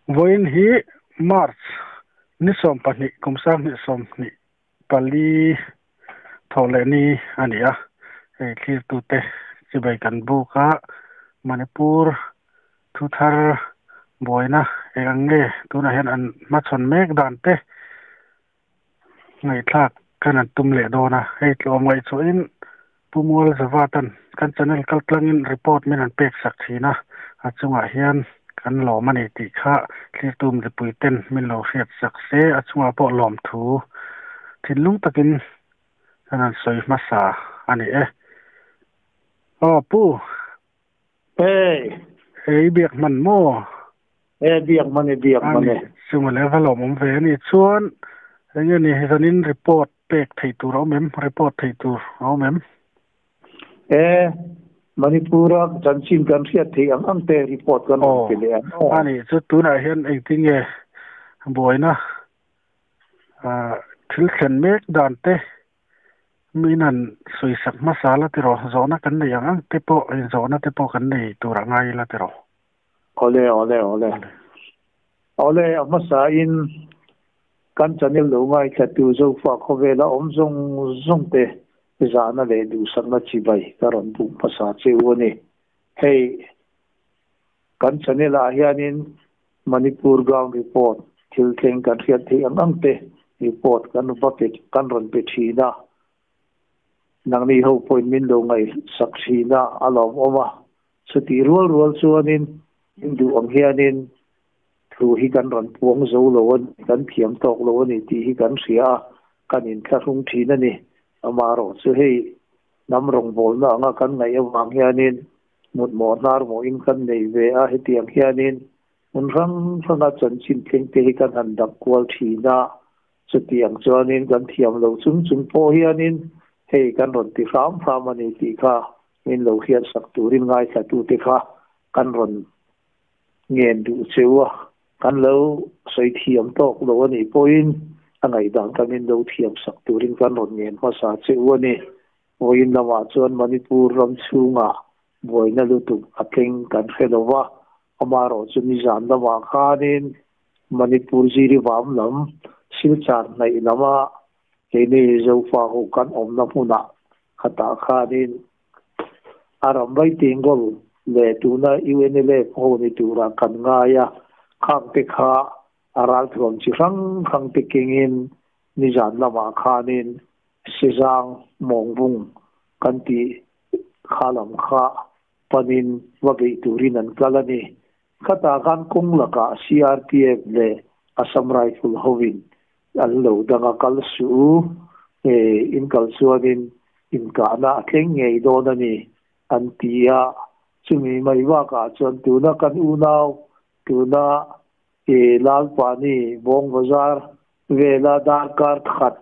Vawiin hi March ni 12 kum 2024 thawhlehni a ni a, hei thlirtute chibai kan buk a, Manipur thuthar buaina eng ang nge tunah hian an hmachhawn mek dan te ngaihthlak kan han tum leh dawn a, hei tlawm ngaihchhuahin Pu Mual Zavatan kan channel kaltlangin report min han pek sak thin a, a chungah hian kan lawm a ni tih kha thlirtu mipui ten min lo hriat sak se, a chungah pawh lawmthu thinlung takin kan han sawi hmasa a ni e. Aw Pu. Hey. Ei biak hman maw? E biak hman e biak hman e. Chunga leh va lawm awm ve a ni. Chuan enge ni zanin report pek thei tur a awm em? Report thei tur a awm em? E Manipur-a chanchin kan hriat theih ang ang te report kan rawn pe leh ang aw. A nih chu tunah hian engtin nge buaina thil thlen mek dan te Min han sawisak hmasa la tiraw? Zawhna kan nei ang ang te pawh, inzawhna te pawh kan nei tur a ngai la tiraw? Awle, awle, awle. Awle, a hmasa in kan channel lo ngaithla tu Zofa khawvela awm zawng zawng te zahna leh duhsakna chibai ka rawn buk hmasa che u a ni. Hei, kan channel ah hianin Manipur ground report thil thleng kan hriat theih ang ang te report kan va pe kan rawn pe thin a, nangni ho pawhin min lo ngaihsak thin a, a lawmawm a. Chutih rual rual chuanin in duh ang hianin thu hi kan rawn puang zo lo a ni, kan thiam tawk lo a ni tih hi kan hria a, kan inthlahrung thin a ni. Amaherawhchu hei hnam rawngbawlna anga kan ngaih avang hianin Mutmawh hnar mawhin kan nei ve a, hetiang hianin hmun hrang hranga chanchin thleng te hi kan han dap kual thin a, chutiang chuanin kan thiam lo chung chung pawh hianin hei kan rawn ti hram hram a ni tih kha min lo hriatsak turin ngaithlatute kha kan rawn ngen duh cheu a, kan lo sawi thiam tawk lo a nih pawhin a ngaihdan kha min lo thiamsak turin kan rawn ngen hmasa cheu a ni. Vawiin lamah chuan Manipur ram chhungah buaina lutuk a thleng kan hre lo va, amaherawh chu nizan lamah khanin Manipur Zirivam lam Silchar hnaih lama keini Zofa ho kan awmna hmunah khatah khanin a ram vai Tenggol leh tuna UNLF ho ni turah kan ngai a, khangte kha a ralthuam chi hrang hrang te kengin nizan lamah khanin Sizang Mawngbung kan tih kha lam kha panin va beih turin an kal a ni. Khatah khan kawng lakah CRPF leh Assam Rifle hovin an lo dang a, kal suh u, in kal chuanin inkahna a thleng ngei dawn a ni an ti a. Chumi mai bakah chuan tuna kan unau tuna Lalpani Bawng Bazar vela darkar khat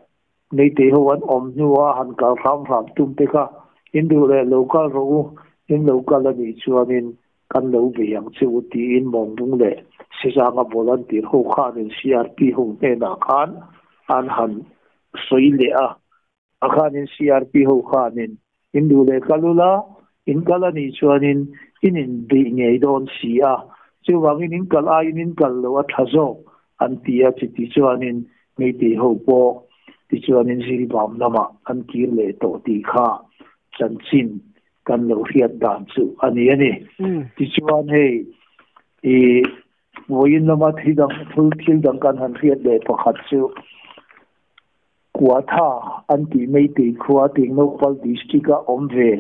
Meitei ho an awm hnua han kal hram hram tum te kha in duh leh lo kal rawh u, in lo kal a nih chuanin kan lo bei ang che u tiin Mawngbung leh Sizanga volunteer ho khanin CRP ho hnenah khan an han sawi leh a, a khanin CRP ho khanin in duh leh kal ula, in kal a nih chuanin in inbeih ngei dawn si a, chuvangin in kal aiin in kal loh a tha zawk an ti a, chuti chuanin Meitei ho pawh tichuanin Ziribam lamah an kir leh tawh tih kha chanchin kan lo hriat dan chu a ni a ni. Tichuan hei i vawiin lama thil dang thil dang kan han hriat leh pakhat chu Kuatha an tih Meitei khua Tengnoupal district a awm ve.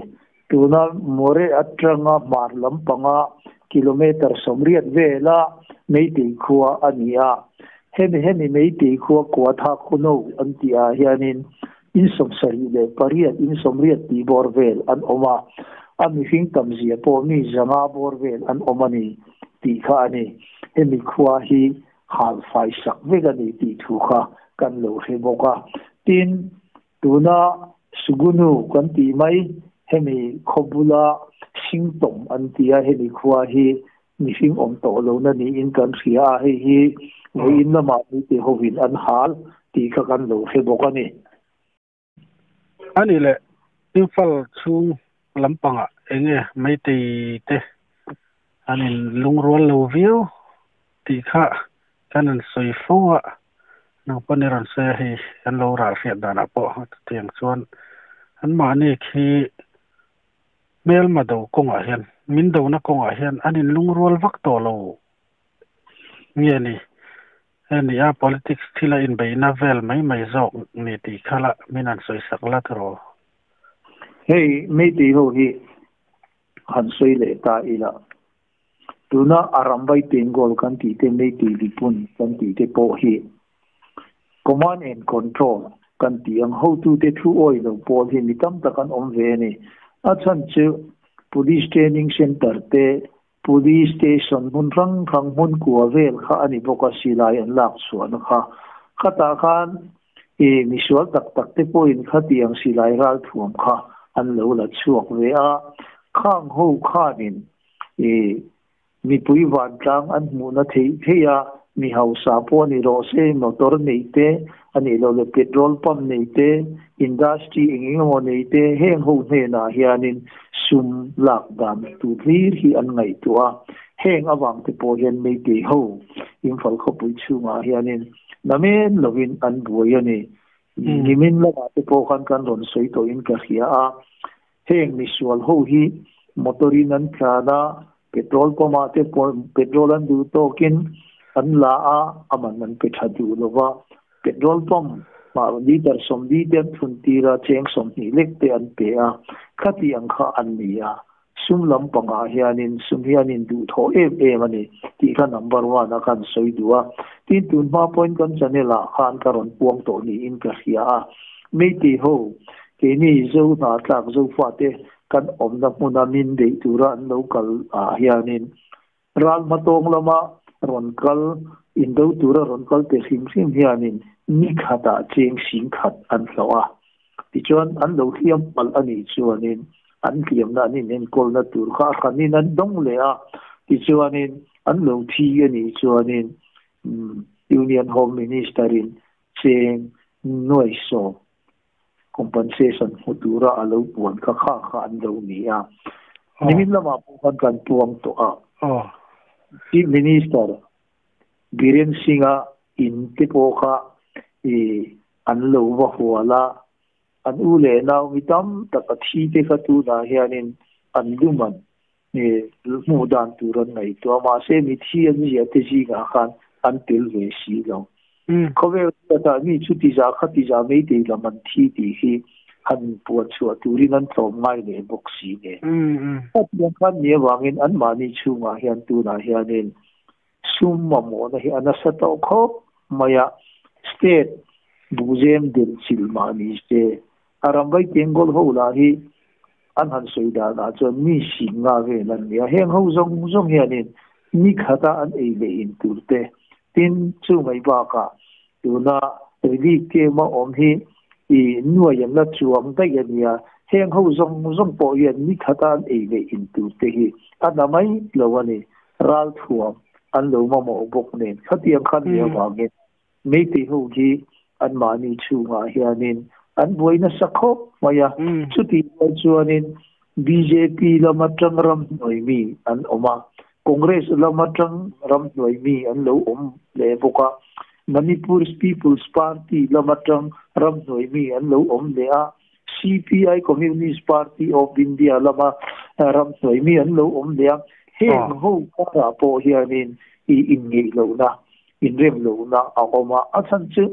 Tuna Moreh atanga hmar lampanga kilometre 80 vela Meitei khua a ni a. Hemi hemi Meitei khua Kuatha Khuno an tih ah hianin in 78 in 80 tih bawr vel an awm a. A mihring tam zia pawh mi 500 bawr vel an awm a ni tih kha a ni. Hemi khua hi hal fai sak vek a ni tih thu kha kan lo hre bawk a. Tin, tuna Sugunu kan tih mai, hemi khaw bula Singtawm an ti a, hemi khua hi mihring awm tawh lohna niin kan hria a, hei hi vawiin lamah mite hovin an hal tih kha kan lo hre bawk a ni. A nih leh Imphal chhung lampangah eng nge Meitei te an in lungrual lo viau? Tih kha kan han sawi fo a, nang pawn i rawn sawi a hei kan lo ral hriat danah pawh chutiang chuan anmahni khi hmelma do kawngah hian min dona kawngah hian an inlungrual vak tawh lo nge ni? He ni a politics thila inbeihna vel mai mai zawk ni tih kha la min han sawi sak la tiraw? Hei Meitei ho hi han sawi leh ta ila. Tuna Arambai Tengol kan tih te Meitei Lipun kan tih te pawh hi Command and Control kan tih ang hotute thu awi lo pawl hi mi tam tak an awm ve a ni. A chhan chu Police Training Centre te, Police Station hmun hrang hrang hmun kua vel kha a ni bawk a, silai an lak chhuahna kha. Khatah khan i misual tak tak te pawhin khatiang silai ralthuam kha an lo la chhuak ve a, khang ho khanin I mipui vantlang an hmuhna theih theih a, mi hausa pawh a ni rawh se, motor neih te, a nih loh leh petrol pump nei te, industry eng eng emaw nei te, heng ho hnenah hianin sum lak dan tur hlir hi an ngaihtuah a. Heng avang te pawh hian Meitei ho Imphal khawpui chhungah hianin namen lovin an buai a ni. Nimin lamah te pawh khan kan rawn sawi tawhin ka hria a. Heng misual ho hi motor in an tlan a, petrol pump ah te petrol an duh tawkin an la a, a man an pe tha duh lo va. Petrol pump ah litre sawmli te an thun tir a, cheng 20 lek te an pe a, khati ang kha an ni a. Sum lampangah hianin sum hian in duh thawh em em a ni tih kha number one a kan sawi duh a. Tin, tun hma pawhin kan channel ah khan ka rawn puang tawh niin ka hria a. Meitei ho, keini Zo hnatlak Zofate kan awmna hmuna min beih tura an lo kal ah hianin ral hmatawng lama rawn kal, indo tura rawn kal te hrim hrim hianin ni khatah cheng sing khat an hlauh a. Tichuan an lo hliam palh a nih chuanin an hliamna an inenkawlna tur kha a hranin an dawng leh a, tichuanin an lo thi a nih chuanin Union Home Minister-in Cheng nuai sawm compensation hmu tura a lo puan kha kha kha an lo ni a. Nimin lamah pawh khan kan puang tawh a. Chief Minister Biren Singh-a in te pawh kha i an lo va hual a. An u leh nau mi tam tak a thi te kha tunah hianin an luman hmuh dan tur an ngaihtuah a, mahse mithi an ziah te zingah khan an tel ve si lo. Khawvel hriatah mi chu tiza kha tiza meitei lam an thi tih hi han puan chhuah turin an tlawm ngai leh bawk si nen. Hetiang khan ni avangin anmahni chhungah hian tunah hianin sum mamawhna hi a nasa tawh khawp mai a, state buhzem delh chilh mah ni se, a ram vai tengkawl ho lah hi an han sawi danah chuan mi sing nga vel an ni a, heng ho zawng zawng hianin ni khata an ei leh in tur te, tin chu mai bakah tuna relief camp a awm hi i nuai an la chuang daih a nia, heng ho zawng zawng pawh hian ni khata an ei leh in tur te hi a na mai lo a ni, ralthuam an lo mamawh bawk nen khatiang khan ni avangin Meitei ho hi anmahni chhungah hianin an buai nasa khawp mai a, chutih rual chuanin bjp lam atang ramhnuai mi an awm a, Congress lam atang ramhnuai mi an lo awm leh bawk a, Manipur People's Party lam atang ramhnuai mi an lo awm leh a, CPI Communist Party of India lama ramhnuai mi an lo awm leh a, heng ho karah pawh hianin i inngeih lohna inrem lohna a awm a, a chhan chu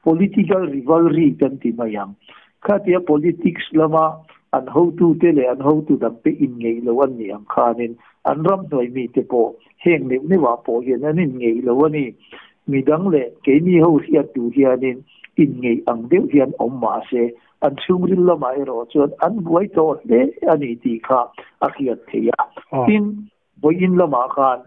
political rivalry kan ti mai ang. Khatia politics lama an hotute leh an hotu dangte inngeih lo an nih ang khanin an ramhnuai mite pawh heng neuh neuhah pawh hian an inngeih lo a ni. Midang leh keini ho hriat duh hianin inngeih ang deuh hian awm mah se an chhungril lamah erawh chuan an buai tawh hle a ni tih kha a hriat theih a. Tin, vawiin lamah khan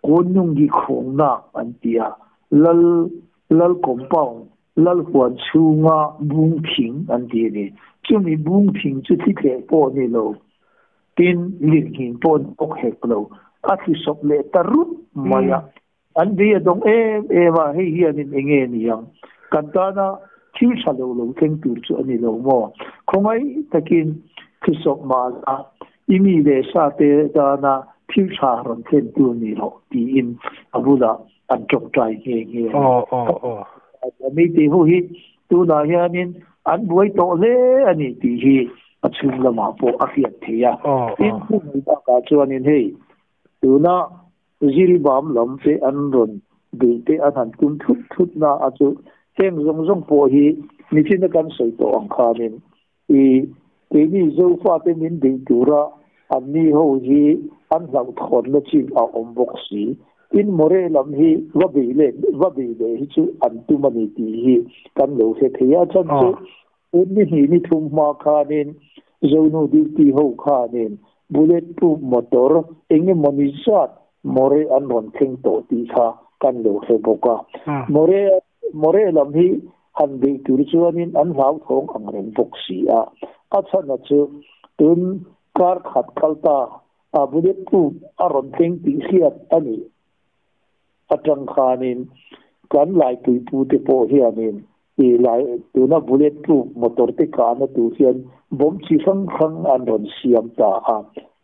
Kawngnunggi khawngnak an ti a, Lal Lal compound, Lal huan chhunga bung thing an ti a ni. Chumi bung thing chu thli tleh pawh a ni lo, tin lirnghing pawh an bawk hek lo, a thli sawp leh ta rut mai a. An bei a dawng em em a, hei hianin eng nge ni ang? Kan tana thil tha lo lo thleng tur chu a ni lo maw? Khawngaih takin thli sawp mah la, I mi leh sa te tana thil tha rawn thlen tur ni rawh, tiin a bulah an tawngtai nghe nghe a ni. Aw aw aw. Meitei ho hi tunah hianin an buai tawh hle a ni tih hi a chhung lamah pawh a hriat theih a. Aw Tin, aw. hmun bakah chuanin hei tuna Ziribam lam te an rawn beih te an han tum thut thut na a chu heng zawng zawng pawh hi nichin a kan sawi tawh ang khanin i keini Zofate min beih tura anni ho hi an hlauhthawnna chin a awm bawk si. Tin, More lam hi va beih leh va beih leh hi chu an tum a ni tih hi kan lo hre thei a, chhan chu Un ni hnih ni thum hma khanin Zonu duty ho khanin bullet proof motor eng emaw ni zat More an rawn thleng tawh tih kha kan lo hre bawk a. More More lam hi han beih tur chuanin an hlauthawng ang reng bawk si a. A chhana chu tun kar khat kal ta a bullet proof a rawn thleng tih hriat a nih atang khanin kan Laipuipute pawh hianin I lai tuna bullet proof motor te kahna tur hian bomb chi hrang hrang an rawn siam ta a,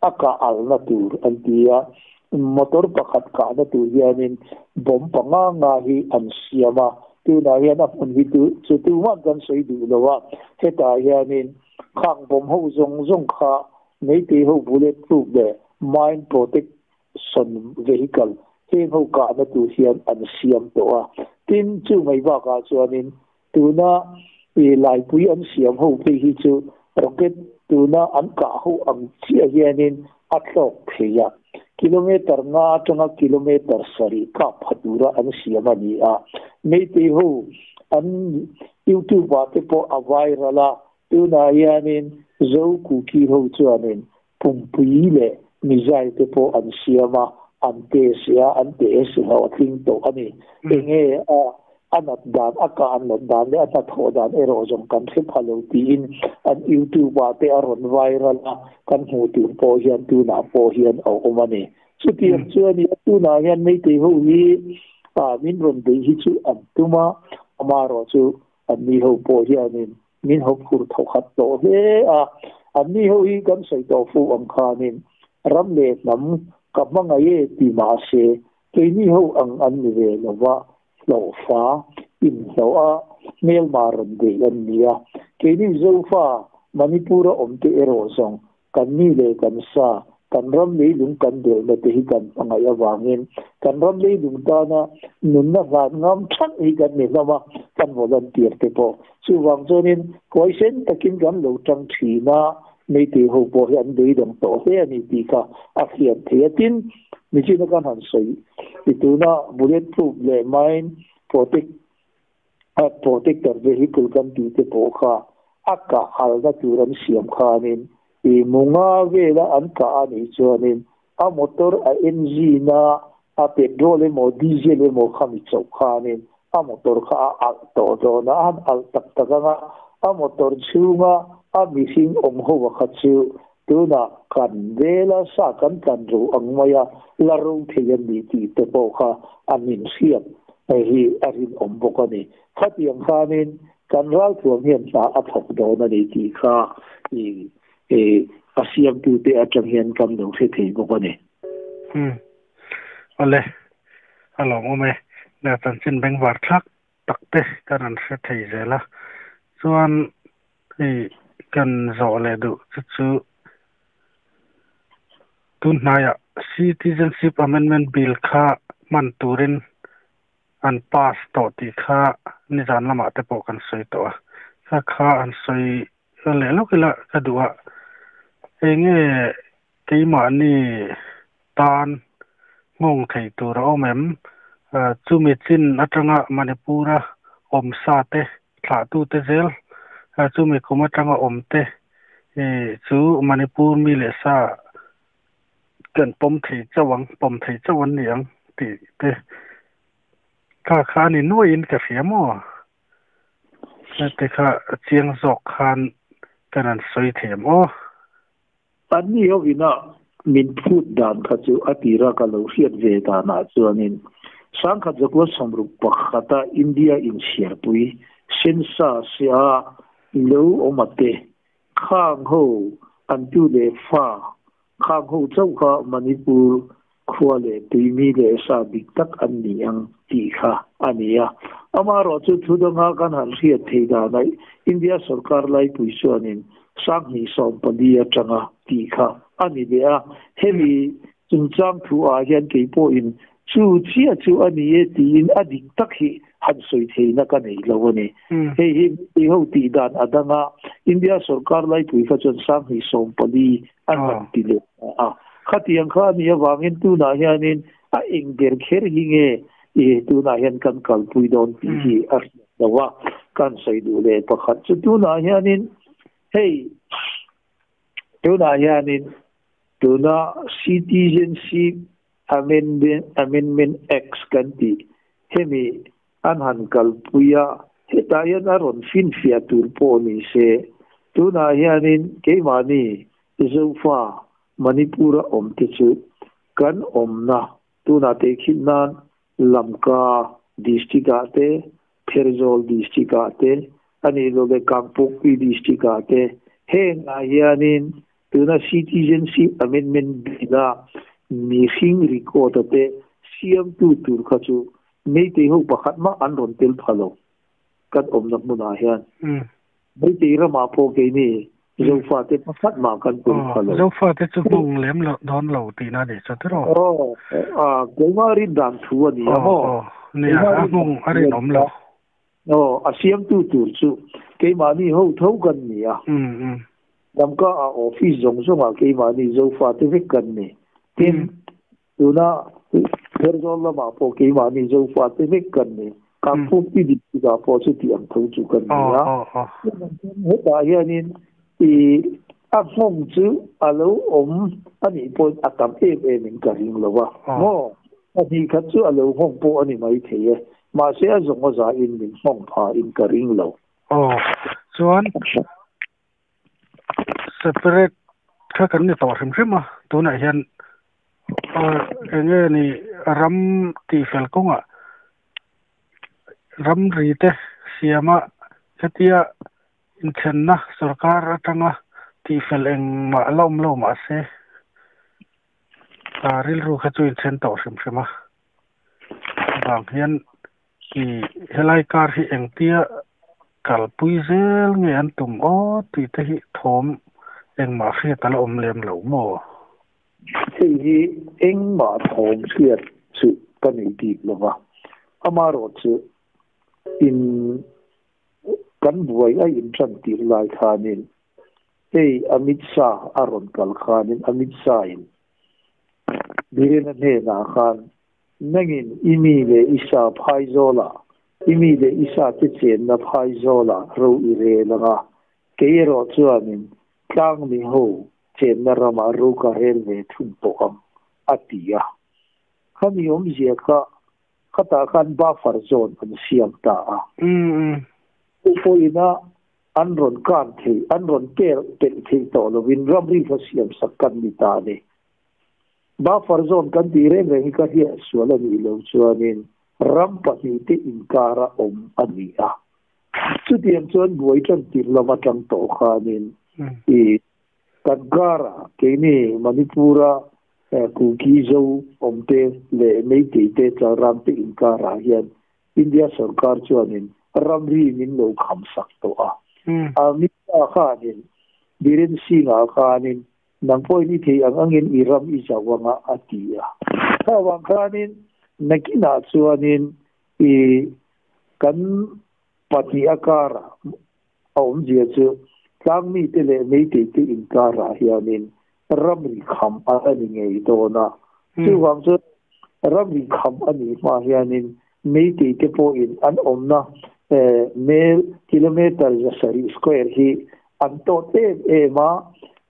a kah alna tur an ti a, motor pakhat kahna tur hianin bomb panga nga hi an siam a, tunah hian a hmun hi tu chu tuman kan sawi duh lo a, hetah hianin khang bomb ho zawng zawng kha Meitei ho bullet proof leh mine protect Son vehicle heng ho kahna tur hian an siam tawh a. Tin, chu mai bakah chuanin tuna i laipui an siam ho phei hi chu rocket tuna an kah ho ang chiah hianin a thlawk thei a. Kilometer nga atanga kilometer sarih kap pha tura an siam a ni a. Meitei ho an YouTube ah te pawh a viral a, tunah hianin Zo Kuki ho chuanin Pumpui leh missile te pawh an siam a, an test a, an test hlawhtling tawh a ni. Enge a a nat dan, a kah an nat dan leh a hnathawh dan erawh zawng kan hre pha lo tiin an YouTube ah te a rawn viral a, kan hmuh tur pawh hian tunah pawh hian a awm a ni. Chutiang chu a ni a, tunah hian Meitei ho hi min rawn beih hi chu an tum a, amaherawhchu anni ho pawh hianin Min ho phur tho khat tawh hle a, anni ho hi kan sawi tawh fuh ang khanin ram leh hnam ka hmangaih e ti mahse keini ho ang an ni ve lo va, hlauhfa, inhlauh a, hmelma rawn beih an ni a. Keini Zofa, Manipur-a awmte erawh zawng Kan mi leh kan sa, kan ram leilung kan delhna te hi kan hmangaih avangin kan ram leilung tana nunna hlan ngam thak hi kan ni hlawm a, kan volunteer te pawh. Chuvang chuanin huaisen takin kan lo tang thin a, Meitei ho pawh hi an beidawng tawh hle a ni tih kha a hriat theih a. Tin, michina kan han sawi i tuna bullet proof leh mine protect protector vehicle kan tih te pawh kha a kah alna tur an siam khanin i munga vela an kah a nih chuanin a motor a engine a a petrol emaw diesel emaw khami chauh khanin a motor kha a alh tawh dawn a, a han alh tak tak anga a motor chhunga a mihring awm ho a kha chu tunah kan vela sa kan tlan ro ang maia la ro thei a ni tih te pawh kha an inhriat Hei hi a rinawm bawk a ni. Khatiang khanin kan ralthuam hian hna a thawk dawn a ni tih kha i a siamtute atang hian kan lo hre thei bawk a ni. Umm. Awle, a lawmawm e. Nia chanchin bengvar thlak tak te kan han hre thei zel a. Chuan hei kan zawh leh duh chu chu Tun hnaiah Citizenship Amendment Bill kha hman turin an pass tawh tih kha nizan lamah te pawh kan sawi tawh a, kha kha an sawi leh lawk ila ka duh a, enge keimahni tan nghawng thei tur a awm em? Chumi chin atanga Manipur-a awm sa te thlahtute zel chumi kum atanga awm te chu Manipur mi leh sa kan pawm thei chauh ang, pawm thei chauh an ni ang tih te kha kha a ni nuaiin ka hria maw? Hete kha chiang zawk khan kan han sawi thei ang aw. Anni ho ina min phut dan kha chu a tira ka lo hriat ve danah chuanin sangkhat zakua sawmruk pakhata India inchhiarpui sensa sia lo awm a te khang ho an tu leh fa khang ho chauh kha Manipur Khua leh tui mi leh sa dik tak an ni ang tih kha a ni a. Amaherawhchu thu danga kan han hriat theih danah India sorkar laipui chuanin 2014 atanga tih kha a ni leh a. Hemi chungchang thu ah hian kei pawhin chu chiah chu a ni e tiin a dik tak hi han sawi theihna ka nei lo a ni. Hei hi mipui ho tih dan a dang a, India sorkar laipui kha chuan 2014 an han ti leh ta a. Khatiang kha a nih avangin tunah hianin a eng ber kher hi nge i tunah hian kan kalpui dawn tih hi a hriat lo a. Kan sawi duh leh pakhat chu tunah hianin hei tunah hianin tuna Citizenship Amendment Amendment Act kan tih hemi an han kalpui a, hetah hian a rawn finfiah tur pawh ni se tunah hianin keimahni Zofa Manipur-a awmte chu kan awmna tunah tehkhilh nan Lamka District-ah te, Pherzawl District-ah te, a nih loh leh Kangpokpi District-ah te, hengah hianin tuna Citizenship Amendment Bill-a mihring record-a te siamtu tur kha chu Meitei ho pakhat mah an rawn tel pha lo kan awmna hmunah hian. Meitei ramah pawh keini Zofate pakhat mah kan tel pha lo. Zofate chu hmang lem lo dawn lo tihna a nih chu tiraw? Aw, keimah rin dan thu a ni a maw? Aw, nia, a hmang a rinawm lo. Aw, a siamtu tur chu keimahni ho tho kan ni a. Lamka ah office zawng zawngah keimahni Zofate vek kan ni. Tin, Tuna Pherzawl lamah pawh keimahni Zofate vek kan ni. Kangpumpi dik tikah pawh chuti ang tho chu kan ni a. Hetah hianin i a nghawng chu a lo awm a nih pawhin a tam em em in ka ring lo a. Maw? Pahnih khat chu a lo nghawng pawh a ni maithei e. Mahse a zawng a zahin min nghawng pha in ka ring lo. Aw, chuan separate kha kan ni tawh hrim hrim a, tunah hian eng nge ni ram tihfel kawngah ramri te siama hetia inthenna sorkar atanga tihfel engmah la awm lo mahse rilru kha chu inthen tawh hrim hrim a, vang hian helai kar hi engtia kalpui zel nge an tum aw tih te hi thawm engmah hriat a la awm lem lo maw? Hei hi engmah thawm hriat chu ka nei bik lo va, amaherawhchu in kan buai a intan tirh lai khanin hei Amit Shah a rawn kal khanin Amit Shah in Birena hnenah khan Nangin i mi leh i sa phaizawlah, i mi leh i sa te chenna phaizawlah ro i rel ang a, kei erawh chuanin tlang mi ho chenna ramah ro ka rel ve thung tawh ang, a ti a. Khami awmzia kha khatah khan buffer zone an siam ta a. Chu pawhin a an rawn kan theih, an rawn pel pelh theih tawh lovin ramri kha siamsak kan ni ta a ni. Buffer zone kan tih reng reng hi ka hriat sual a nih loh chuanin ram pahnih te inkara awm a ni a. Chutiang chuan buai tan tirh lam atang tawh khanin i kan kara keini Manipur-a Kuki Zo awmte leh Meitei te Chalram te inkarah hian India sorkar chuanin ramri min lo kham sak tawh a. Amit Shah khanin Biren Singh-ah khanin Nang pawhin i theih ang angin i ram i zauh anga a ti a. Kha avang khanin nakinah chuanin i kan pahnih a karah a awmzia chu tlangmite leh meiteite inkarah hianin ramri kham a la ni ngei dawn a. Chuvang chuan ramri kham a nih hma hianin meiteite pawhin an awmna mel kilometre 700 square hi An tawt em em a,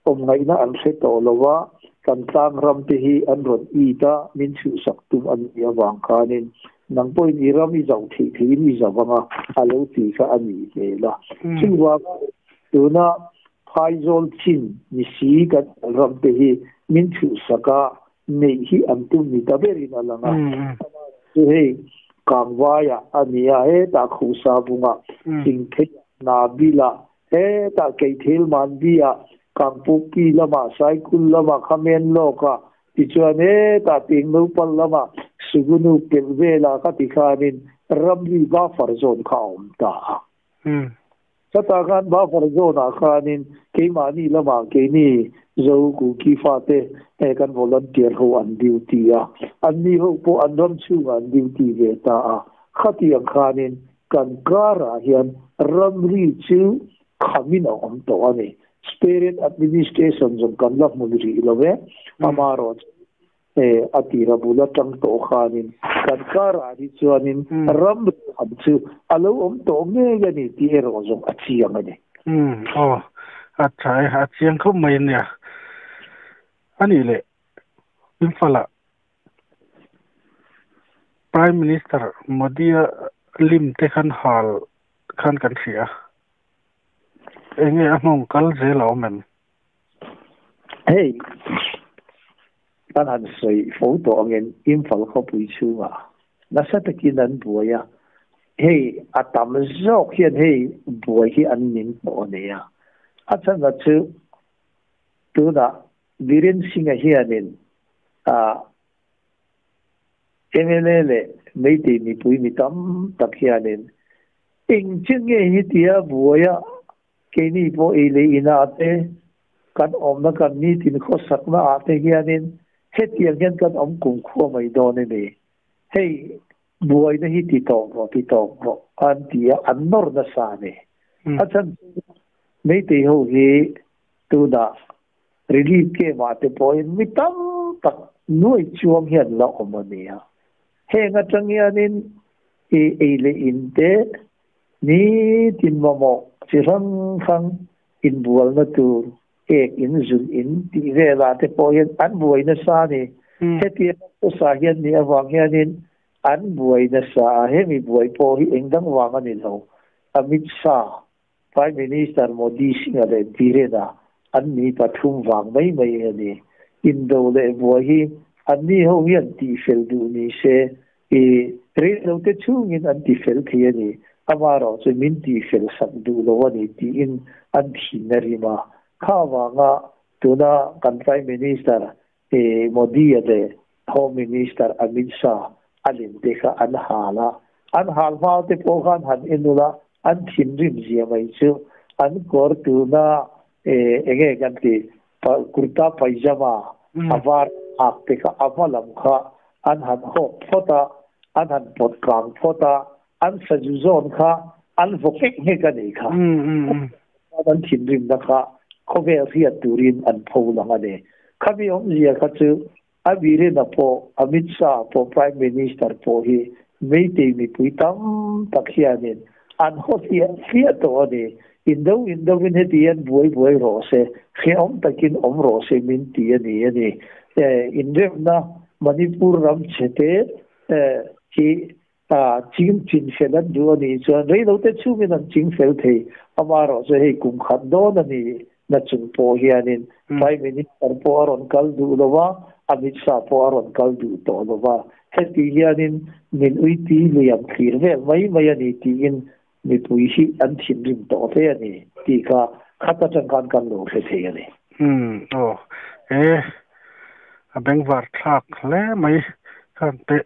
awm ngaihna an hre tawh lo a, kan tlang ram te hi an rawn it a, min chhuhsak tum a nih avang khanin nang pawhin i ram i zauh theih theihin i zauh ang a, a lo ti kha a nih hmel a. Chuvanga tuna Phaizawl chin ni si kan ram te hi min chhuhsak a, neih hi an tum ni ta berin a lang a. Chu hei Kangvaiah a ni a, hetah Khuhsa bungah, Singpheiah, Nabilah, hetah Keithel Manbiah, Kangpukpi lamah, Saikul lamah, Khamen lawkah. Tichuan hetah Tingnopal lama Sugunu pelh velah kha tikhanin ramri buffer zone kha a awm ta a. Chutah khan buffer zone ah khanin keimahni lamah keini Zo Kuki fate kan volunteer ho an duty a, anni ho pawh an ram chhungah an duty ve ta a. Khatiang khanin kan karah hian ramri chu khamin a awm tawh a ni. Spirit Administration zawng kan la hmun rih lo e, amarawh chu a tira bul atang tawh khanin kan karah hi chuanin ram ram chu a lo awm tawh ngei a ni tih erawh zawng a chiang a ni. Umm aw a tha e, a chiang khawp mai ania. A nih leh Imphal-ah Prime Minister Modi-a lim te khan hal khan kan hria a. Enge a nghawng kal zel a awm em? Hei, kan han sawi fo tawh angin Imphal khawpui chhungah nasa takin an buai a, hei a tam zawk hian hei buai hi an ning tawh a nia. A chhan chu tunah Biren Singh-a hianin ah mla leh Meitei mipui mi tam tak hianin eng chin nge hi tia buaia keini pawh ei leh inah te kan awmna kan nitin khawsakna ah te hianin hetiang hian kan awm kumkhua mai dawn a ni. Hei buaina hi ti tawk rawh ti tawk rawh an ti a, an nawr nasa a ni. A chhan chu Meitei ho hi tunah Relief camp ah te pawhin mi tam tak nuai chuang hian la awm a nia. Heng atang hianin i ei leh in te nitin mamawh chi hrang hrang inbualna tur ek in zulh in tih velah te pawh hian an buai nasa a ni. Hetiang a khawsa hian nih avang hianin an buai nasa a, hemi buai pawh hi engdang vang a ni lo. Amit Shah Prime Minister Modi Singh-a leh Biren-a an ni pathum vang mai mai a ni. Indo leh buai hi anni ho hian tihfel duh ni se, i reilote chhungin an tifel thei a ni, amaherawh chu min tihfel sak duh lo a ni tiin an thin a rim a. Kha avanga tuna kan Prime Minister Modi-a leh Home Minister Amit Shah a linte kha an hal a, an hal hma te pawh khan han en ula an thinrim zia mai chu an kawr tuna enge kan ti kurta paijama a var hak te kha a hma lam kha an han hawk phawt a, an han pawt kang phawt a, an sazu zawn kha an vaw nghek nghek a nih kha. An thinrimna kha khawvel hriat turin an pho lang a ni. Khami awmzia kha chu A Birena pawh, Amit Shah pawh, Prime Minister pawh hi Meitei mipui tam tak hianin an haw hliah hliah tawh a ni. Indo indovin heti hian buai buai rawh se, hrehawm takin awm rawh se min ti a ni a ni. Inremna Manipur ram chhete hi ching chin fel an duh a nih chuan reilote chhungin an ching fel thei. Amaherawhchu hei kum khat dawn a ni na chung pawh hianin Prime Minister pawh a rawn kal duh lo va, Amit Shah pawh a rawn kal duh tawh lo va. Heti hianin min uiti liam thlir vel mai mai a ni tiin mipui hi an thinrim tawh hle a ni tih kha khat atang khan kan lo hre thei a ni. Umm aw e a bengvar thlak hle mai khan teh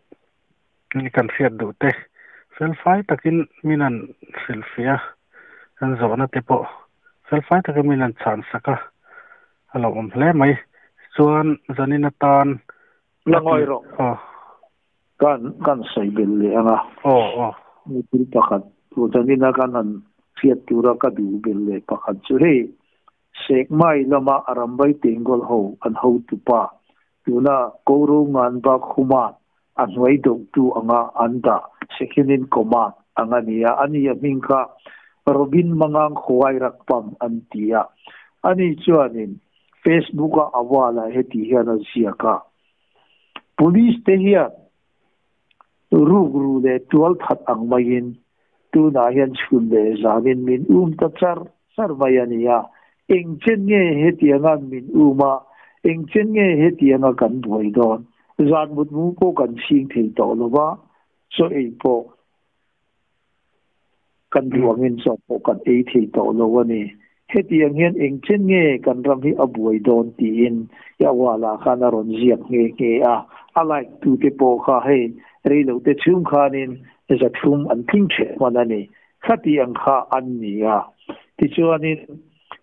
Ni kan hriat duh te felfai takin min an hrilhfiah a, kan zawhna te pawh felfai takin min an chhan sak a, a lo awm hle mai. Chuan zanin atan La ngawi rawh. Aw. Kan kan sawi belh leh ang a. Aw aw. Thil pakhat zanina kan han hriat tura ka duh belh leh pakhat chu hei Sekmai lama Arambai Tengol ho an hotupa, tuna Koro Nganba Khuma a hnuai dohtu anga an dah second in command ang a ni a, ani a hming kha Robin Mangang Khuai Rakpam an ti a. Ani chuanin Facebook a a wall-ah heti hian a ziak a, Police te hian Rukru leh tual that ang maiin tunah hian chhun leh zanin min um ta char char mai a ni a, eng chen nge hetianga min um a, eng chen nge hetianga kan buai dawn? Zan mut mu pawh kan chhing thei tawh lo va, chaw ei pawh kan duh angin chaw pawh kan ei thei tawh lo a ni. Hetiang hian eng chen nge kan ram hi a buai dawn tiin Yawala khan a rawn ziak nghe nghe a. A like tute pawh kha hei reilote chhung khanin 300 an tling ṭheh hman a ni. Khatiang kha an ni a. Tichuanin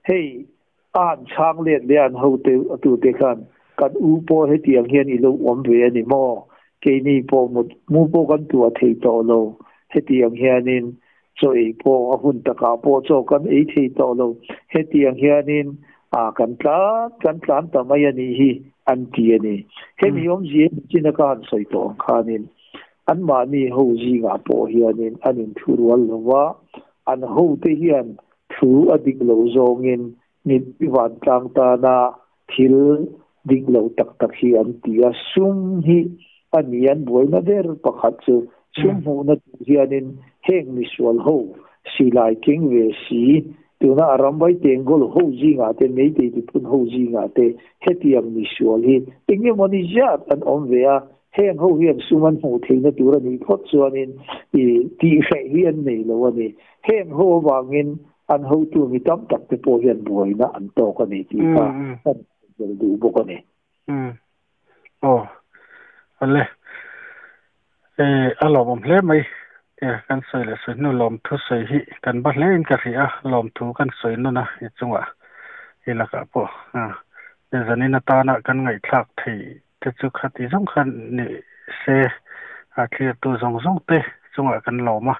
hei a han chhang let leh a an hote tute khan kan u pawh hetiang hian i lo awm ve a ni maw? Keini pawh mut mu pawh kan tuah thei tawh lo. Hetiang hianin Chaw ei pawh a hun takah pawh chaw kan ei thei tawh lo. Hetiang hianin a kan tlan kan tlan ta mai a nih hi an ti a ni. Hemi awmzia hi chin a ka han sawi tawh ang khanin anmahni ho zingah pawh hianin an inthu rual lo va, an hote hian thu a dik lo zawngin mi vantlang tana thil dik lo tak tak hi an ti a, sum hi a ni an buaina ber pakhat chu. Sum hmuhna tur hianin heng misual ho silai keng ve si, tuna a ramvai tengkawl ho zingah te, meitei tiphun ho zingah te hetiang misual hi eng emaw ni zat an awm ve a, heng ho hian sum an hmuh theihna tur a nih phawt chuanin i tihhreh hi an nei lo a ni. Heng ho avangin An hotu mi tam tak te pawh hian buaina an tawk a ni tih kha kan hmuh duh bawk a ni. Umm. Aw. Awle. E, a lawmawm hle mai. E, kan sawi leh sawi hnu lawmthu sawi hi kan ba hle in ka hria a, lawmthu kan sawi nawn a i chungah i lakah pawh a zanin atana kan ngaihthlak theih te chu khati zawng khan ni se a thlirtu zawng zawng te chungah kan lawm a,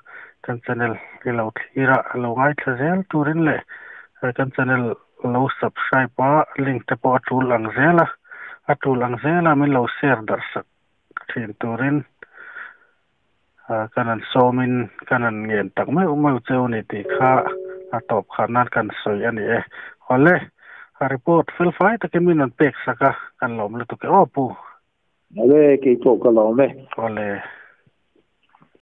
kan channel hi lo thlir a, lo ngaithla zel turin leh kan channel lo subscribe a, link te pawh a tul ang zel a, a tul ang zel a min lo share darh sak thin turin kan han sawmin kan han ngen tak meuh meuh cheu ni tih kha a tawp khan nan kan sawi a ni e. Awle, a report fel fai takin min rawn pek sak a, kan lawm lutuk e aw Pu. Awle, kei pawh ka lawm e. Awle.